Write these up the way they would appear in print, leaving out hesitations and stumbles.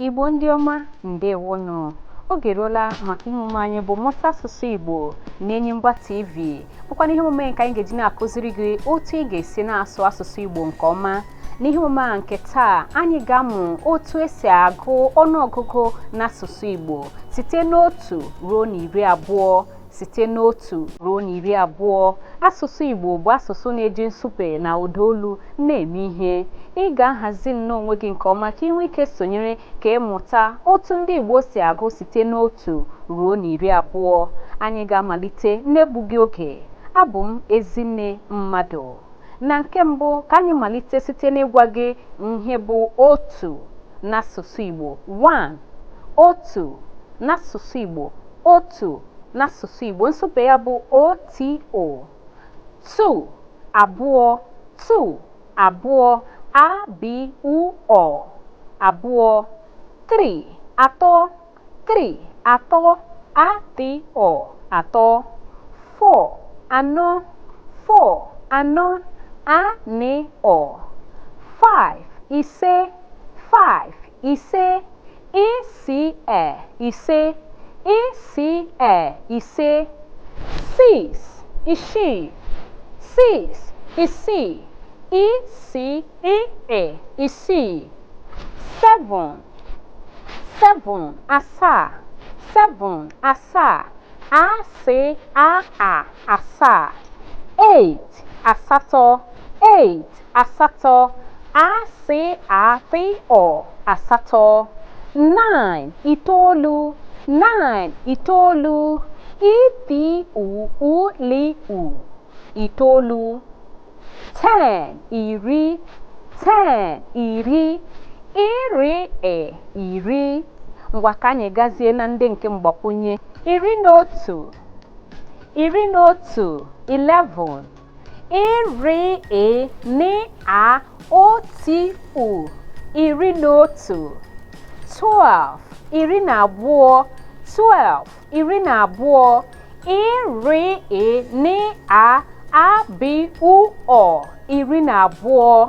Igbo ndị ọma, ndewonụ. Oge eruola maka ihe omume anyị bụ Mmụta Asụsụ Igbo n'Enyimba TV, bụkwa ihe omume nke anyị ga-eji na-akụziri gị otu ị ga-esi na-asụ asụsụ Igbo nke ọma. N'ihe omume a nke taa, anyị ga-amụ otu esi agụ ọnụọgụgụ n'asụsụ Igbo site n'otu ruo na 20, site n'otu ruo na 20. Asụsụ Igbo bụ asụsụ na-eji nsupe na ụdaolu na-eme ihe. Ị ga-ahazi nnọọ onwe gị nke ọma ka ị nwee ike sonyere ka ịmụta otu ndị Igbo si agụ site n'otu ruo na 20. Anyị ga-amalite n'egbughị oge. Abụ m Ezinne Mmadụ. Na nke mbụ, ka anyị malite site n'ịgwa gị ihe bụ otu n'asụsụ Igbo. 1, otu n'asụsụ Igbo, otu n'asụsụ Igbo. Nsupe ya bụ OTO. 2, abụọ, 2, abụọ, ABUỌ, abụọ. 3, atọ, 3, atọ, ATO, atọ. 4, anọ, 4, anọ, ANO. 5, ise, 5, ise, ISE, ise, ISE, ise. 6, isii, 6, isii, ISIE, isii. 7, 7, asaa, 7, asaa, ASAA, asaa. 8, asatọ, 8, asatọ, ASATO, asatọ. 9, itoolu, 9, itoolu, ITUULU, itoolu. 10, iri, 10, iri, IRI, iri. Ngwa, ka anyị gazie na ndị nke mgbakwunye. 11, 11, 11, IRINAOTU, 11. 12, 12, 12, 12, IRINAABUỌ, 12.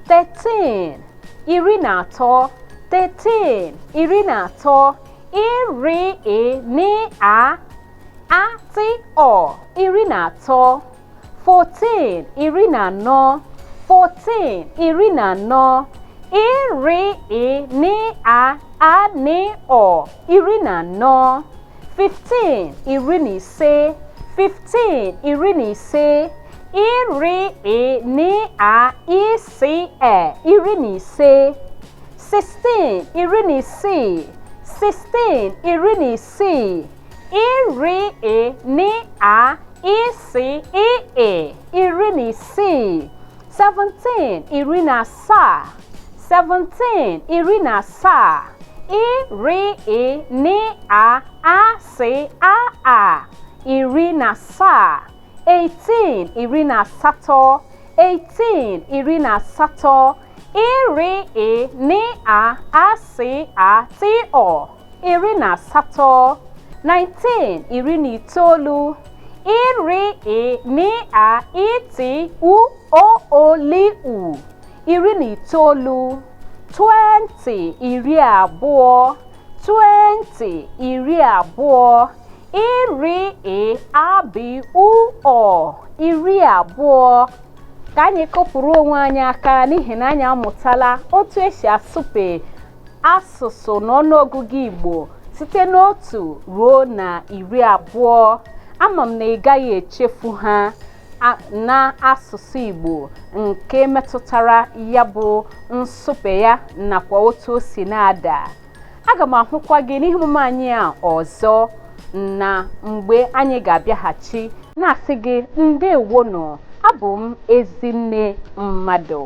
13, 13, 13, 13, IRINAATO, 13. 14, 14, 14, 14, IRINAANO, 14. 15, 15, 15, 15, IRINAISE, 15. 16, 16, 16, 16, IRINAISIE, 16. 17, 17, 17, 17, IRINAASAA, 17. 18, 18, 18, 18, IRINAASATO, 18. 19, 19, IRINAITUOOLU, 19. 20, 20, 20, 20, IRIABUỌ, 20. Ka anyị kụpụrụ onwe anyị aka n'ihi na anyị amụtala otu esi asụpe asụsụ na ọnụọgụgụ Igbo site n'otu ruo na 20. Ama m na ị gaghị echefu ha na asụsụ Igbo nke metụtara ya bụ nsupe ya nakwa otu o si na-ada. Aga m ahụkwa gị n'ihe omume anyị a ọzọ na mgbe anyị ga-abịaghachi, na-asị gị ndewonụ. Abụ m Ezinne Mmadụ.